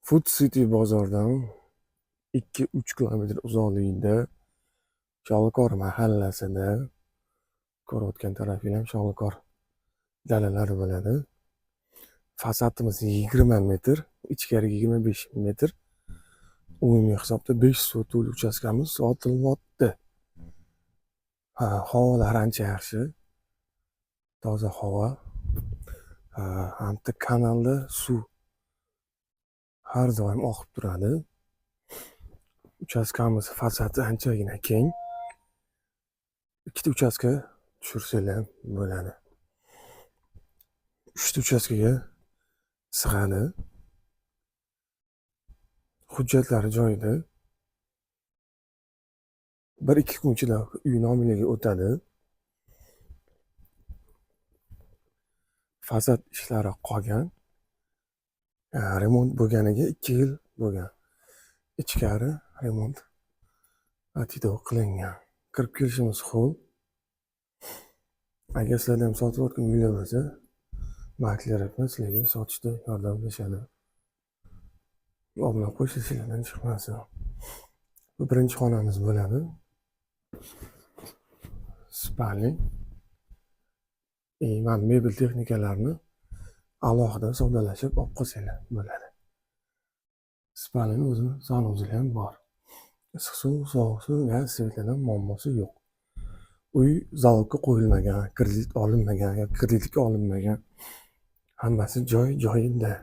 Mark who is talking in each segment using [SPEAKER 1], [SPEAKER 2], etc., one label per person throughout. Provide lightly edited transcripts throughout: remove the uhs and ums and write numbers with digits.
[SPEAKER 1] Food City bozoridan 2-3 kilometr uzoqligida, Sholkor mahallasida, ko'rayotgan tarafinglar ham Sholkor dalalari bo'ladi. Fasadimiz 20 metr, ichkariga 25 metr. Umumiy hisobda 5 sotixli uchastkamiz sotilyapti. Ha, havolar ancha yaxshi. Toza havo. Ha, hamda kanalda suv har doim oqib turadi. Uchastkamiz fasadi anchagina keng. Ikkita uchastka tushirsanglar ham bo'ladi. Uchta uchastkaga sig'adi. Hujjatlari joyida. 1-2 kun ichida uy nomiga o'tadi. Fasad ishlari qolgan. Remont bo'lganiga 2 yil bo'lgan. Ichkari remont atido qilingan. Kirib kelishimiz ho'l. Agar sizlarda ham sotilayotgan uylar bo'lsa, makler aka sizlarga sotishda yordamlashadi. Obuna qo'yish esinglardan chiqmasin. Bu birinchi xonamiz bo'ladi. Spalni. Mana mebel texnikalarni alohida savdolashib olib qolsanglar bo'ladi. Spalni o'zini sanuzeli ham bor. Issiq suv, sovuq suv, gaz, svetlardan muammosi yo'q. Uy zalogga qo'yilmagan, kredit olinmagan yoki kreditga olinmagan. Hammasi joy-joyida.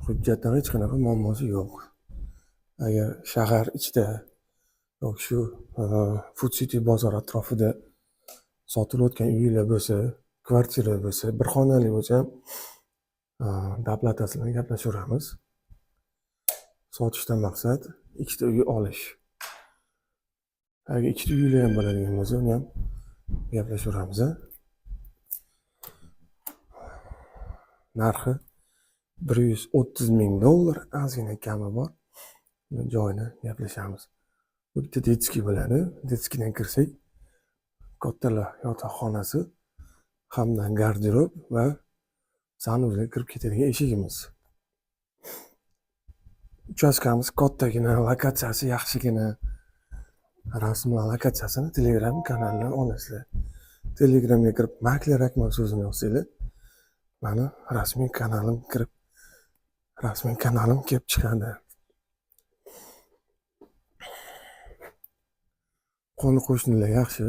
[SPEAKER 1] Hujjatdan hech qanaqa muammosi yo'q. Agar shahar ichida yoki shu Food City bozor atrofida sotilayotgan uylar bo'lsa, kvartira bo'lsa, bir xonali bo'lsa ham doplatasi bilan gaplashaveramiz. Sotishdan maqsad ikkita uy olish. Agar ikkita uylar ham bo'ladigan bo'lsa, uni ham gaplashaveramiz. Narxi 130 ming dollar, ozgina kami bor. Uni joyini gaplashamiz. Bu bitta detskiy bo'ladi. Detskiydan kirsak, kattalar yotoqxonasi hamda garderob va sanuzga kirib ketadigan eshigimiz. Uchastkamiz kattagina, lokatsiyasi yaxshigina. Rasmlar lokatsiyasini Telegram kanalidan olasizlar. Telegramga kirib Makler Akmal so'zini yozsanglar, mani rasmiy kanalim kirib, rasmiy kanalim kelib chiqadi. Qo'ni qo'shnilar yaxshi.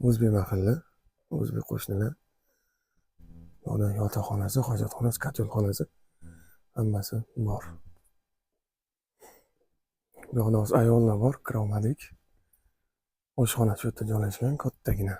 [SPEAKER 1] O'zbek mahalla, o'zbek qo'shnilar. Yo'qda yotoqxonasi, hojatxonasi, kotelxonasi hammasi bor. Bu yoqda hozir ayollar bor, kira olmadik. Oshxona shu yerda joylashgan, kattagina.